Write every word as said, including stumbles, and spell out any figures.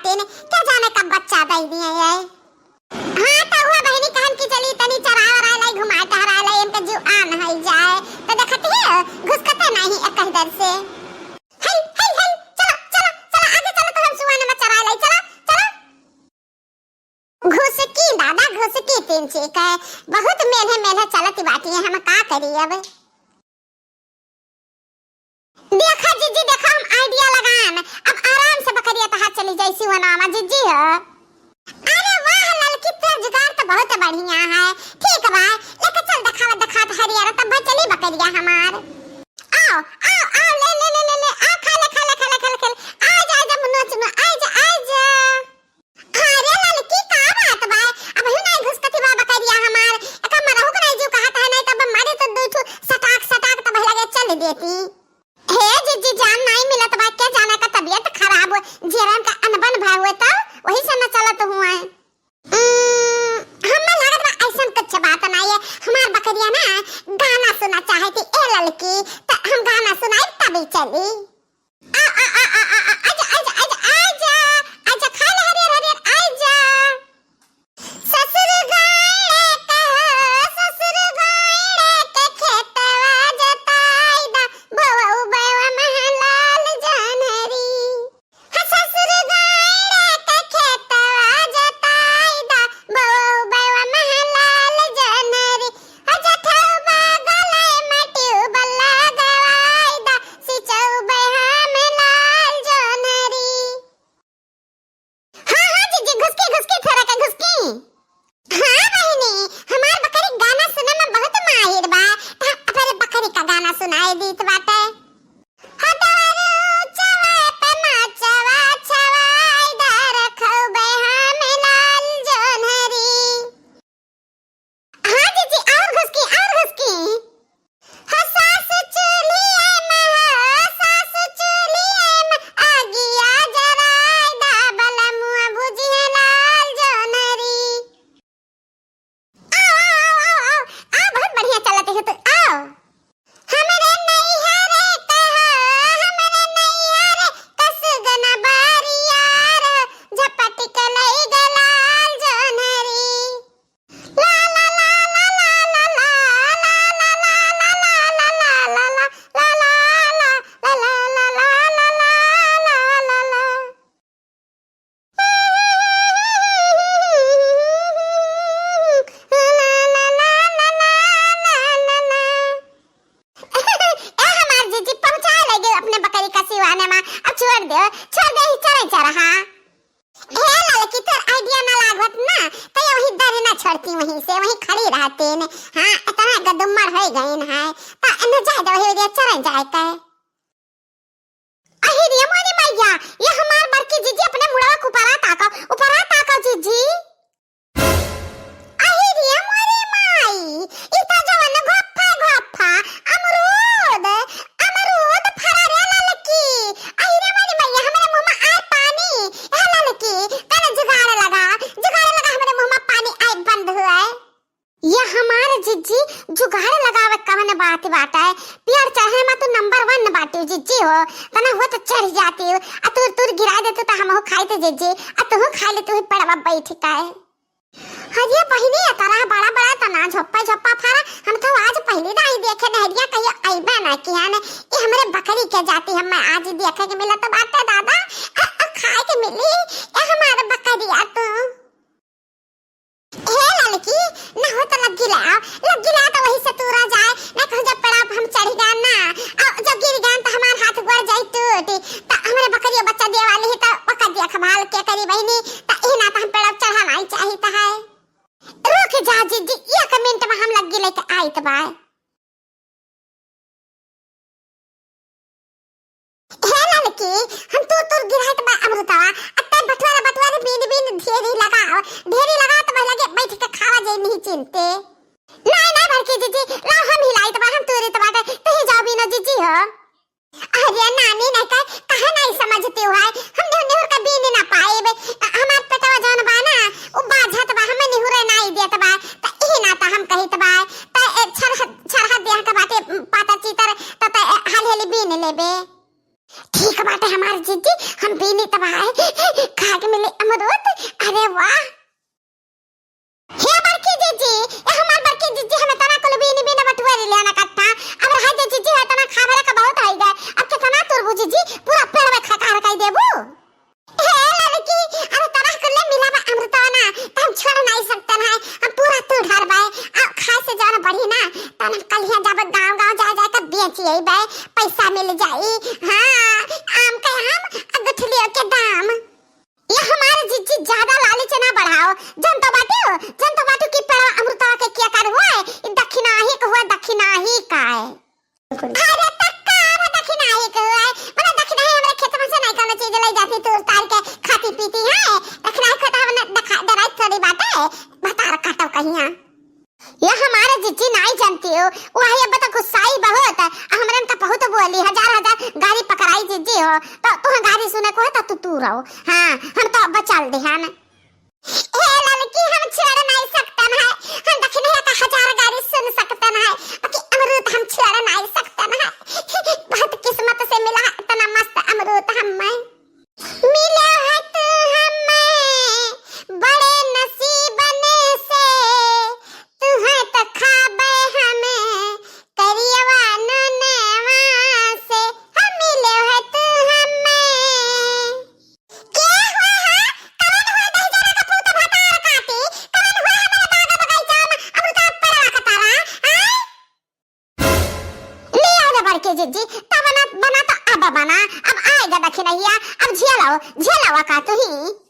तेने, क्या जाने कब बच्चा दइ दिए ये। हाँ, त उहे बहिनी कहन कि चली तनी चराए वराए लाई, घुमाए टहराए लाई, इनका जीव आन होइ जाए। त देखत ही घुसकते नहीं एक इधर से। हल, हल, हल, चला, चला, चला, आगे चला तो हम सुहाने में चराए लाई, चला, चला। घुसकी दादा, घुसकी तीन चीक है, बहुत मेल्हे मेल्हे चलत बाटी है, हम का करी अब। देखा जिज्जी, देखा हम idea लगान, अब आराम से बकरिया तहार चली जाई सिवनामा जिज्जी हो। अरे वाह ललकी, तोर जुगाड़ तो बहुत बढ़िया है। ठीक बा, लेके चल देखावत देखात हरियर, तब चली बकरिया हमार। आओ, आओ, आओ, ले, ले, आओ, खा ले, खा ले, खा ले, खा ले, खा ले। आ जा, आ जा, मुन्ना चुन्ना, आ जा, आ जा। अरे ललकी, का बात बा? अबहिं नाहीं घुसकत बा बकरिया हमार। एका मरहु के नाहीं जीव कहत है, नाहीं तब मारे तो दुइ ठो सटाक सटाक तब लगे चल देती। हे जिज्जी जान, नाहीं मिलत बा, के जाने का तबियत खराब हो, जेरन का अनबन भा हुए तो वही से न चलत हुए। उम्म, हमें लागत बा अइसन कुछ बात नाहीं है। हमार बकरिया ना गाना सुना चाहती, ए ललकी, त हम गाना सुनाई तभी चली। आ, आ, आ, आ, आ, आ, आजा, आजा, आजा, आजा, आजा, खा ले हरियर, हरियर, आजा। ससुर गाड़े कहो, ससुर गाड़े के खेतवा जताई दा, बोवऊ बैवा महलाल जानरी। ह ससुर गाड़े के खेतवा जताई दा, बोवऊ बैवा महलाल जानरी। ह जठऊ बगले में ट्यूबल लगवाई दा, सिंचऊ बैहा में लाल जोनरी। हाँ, हाँ, जिज्जी, घुसकी, घुसकी, थोड़ा का घुसकी। हाँ, बहिनी, हमार बकरी गाना सुने में बहुत माहिर बा, त अपने बकरी का गाना सुनाई दीत बाटे। हो दवरू चवा पे माचवा छवाई दा रखऊ बैहा में लाल जोनरी। हाँ जिज्जी, और घुसकी, और घुसकी। हो सास चूल्हिया में, हो सास चूल्हिया में, आगिया जराई दा, बलमुआ भुजिया लाल जोनरी। आओ, आओ, आओ, आओ, आओ, आओ, बहुत बढ़िया चलत है तू, आओ। हमरे नैहरे कहो, हमरे नैहरे कसगन बारियार, झपट के लई गा लाल जोनरी। ए हमार जीजी, पहुँचाए लगे अपने बकरी का सिवाने मा। अब छोड़ दे, छोड़ दे, ही चरे चरहा। हे ललकी, तोर idea ना लागत ना, त ये वहीं दरे ना छोड़ती, वहीं से वहीं खड़ी रहते ने। हाँ, इतना गदुम्मड़ हो गए न है, त इन्हें जाए दे, वही उधर चरन जाए के। अहि रे मोरी मैया, ये हमार बड़की जीजी अपने मुड़वा के ऊपरा ताको, ऊपरा ताको जीजी। अहि रे मोरी माई, ई त जवन घोफा घोफा अमरूद, अमरूद फरा रे ललकी। अहि रे मोरी मैया, हमरे मुँह में आए पानी, ए ललकी, तने जुगाड़ लगा, जुगाड़ लगा, हमरे मुँह में पानी आए बंद हुआ है। ये हमार जिज्जी जुगाड़ लगावे कवन बात बाटे। पियर चढ़े मा तू number one बाटी जिज्जी हो। तना हो त चढ़ जाती हो। आ तू, तू गिरा दे तू त हमहू खाई त जिज्जी। आ तू खाई ले तू ही पड़वा बैठ के। अरे बहिनी, ये तरह बड़ा बड़ा तना झोप्पा झोप्पा फरा। हम तो आज पहली दाई देखे नहरिया कहियो अइबे ना किया ने। ये हमरे बकरी के जाती हम आज देखे के मिला तो बाटे दादा। आ, आ खाए के मिली। ये हमार बकरिया तू। हे ललकी, ना हो त लग्गी लाव, लग्गी लाव त वही से तूरा जाए, ना कहूँ जब पेड़ा पे हम चढ़ी गा ना, अउ जब गिर गा त हमार हाथ गोड़ जाई टूट, त हमरे बकरिया बच्चा दे वाली है त ओकर देखभाल के करी बहिनी, त एह ना त हम पेड़ा पे चढ़ा नहीं चाहित है। रुक जा जिज्जी, एक मिनट में हम लग्गी लेके आइत बा। हे ललकी, हम तूर तूर गिराइत बा अमृतवा, अत्ते बटुआरे बटुआरे बीन बीन ढेरी लगाओ, ढेरी लगाओ त लगे बैठ के खावा जाई नहीं चिंते। नाहीं नाहीं बड़की जिज्जी, लाओ हम हिलाइत बा, हम तूरित बाटे, तही जाओ बीनो जिज्जी हो। अरे नानी नहीं कहे, कहे नहीं समझती हो, हम निहुर निहुर के बीन ना पाएबे, हमार पेटवा जौन बा ना, उ बाझत बा, हमें निहुरे नहीं देत बा, त इही ना त हम कहित बा, त ए, छरह, छरहा देह के बाटे, पातर चीतर, त, त ए, हाली हाली बीन लेबे। ठीक बाटे हमार जिज्जी, हम बीनी तब आए, खाए के मिली अमरूद, अरे वाह। हे बड़की जीजी, ए हमार बड़की जीजी, हम इतना कुल बीन बीन बटुआ ले लेना कट्टा। अब रहा दे जीजी, है इतना खा भरे का बहुत होई गए। अब कितना तुरबू जीजी, पूरा पेड़ में खकार कर देबू। हे लड़की, अब तरह कुल मिला बा अमृतवा ना, त हम छोड़ नहीं सकते ना, हम पूरा तू ढार बाए। अब खाए से जान बढ़ी ना, तन कलिया जब गाँव गाँव जाए जाए के बेची आई बे, पैसा मिल जाई। हाँ, आम के आम, आ गुठलियों के दाम। ये हमारे जीजी ज्यादा लालच ना बढ़ाओ। जन तो बाटे हो, जन तो बाटे की पेड़ा अमृतवा के क्या कर हुआ है? ई दक्षिणा ही का हुआ, दक्षिणा ही का है। अरे त का अब दक्षिणा ही का हुआ है? मतलब दक्षिणा ही हमरे खेतवा से नहीं कोनो चीज ले जाती, तू उतार के खाती पीती है। दक्षिणा ही खाता हमने दखा, डराई थोड़ी बाटे, भतार काटो कहिया। ये हमारे जीजी नाई जानती हो, वो है अब तो गुस्साई बहुत है, हमरन का बहुत बोली, हजार हजार गारी पकड़ाई जीजी हो, तो तुहे गारी सुने को है तो तू तू रहो। हाँ, हम तो बचल दे हैं। हे लड़की, हम छोड़ नहीं सकते हैं, हम दक्षिणा का हजार गारी सुन सकते हैं, बाकी अमरूद हम छोड़ नहीं सकते हैं। बहुत किस्मत से मिला है इतना मस्त अमरूद हमें। मिला है तू हमें बड़े नसीबन से, तू है तो खाबे हमें करियवा नूनवा से। हम मिले है तू हमें। के हुआ है? कवन हुआ दही जरा का पूत भतार काटी? कवन हुआ हमारे बाग बगीचा में अमृता पेड़वा का तारा? आय? ले आ रे बड़के जीजी, तब बना, बना तो अब बना, अब आएगा दखिनहिया, अब झेलाओ, झेलावा का तुही।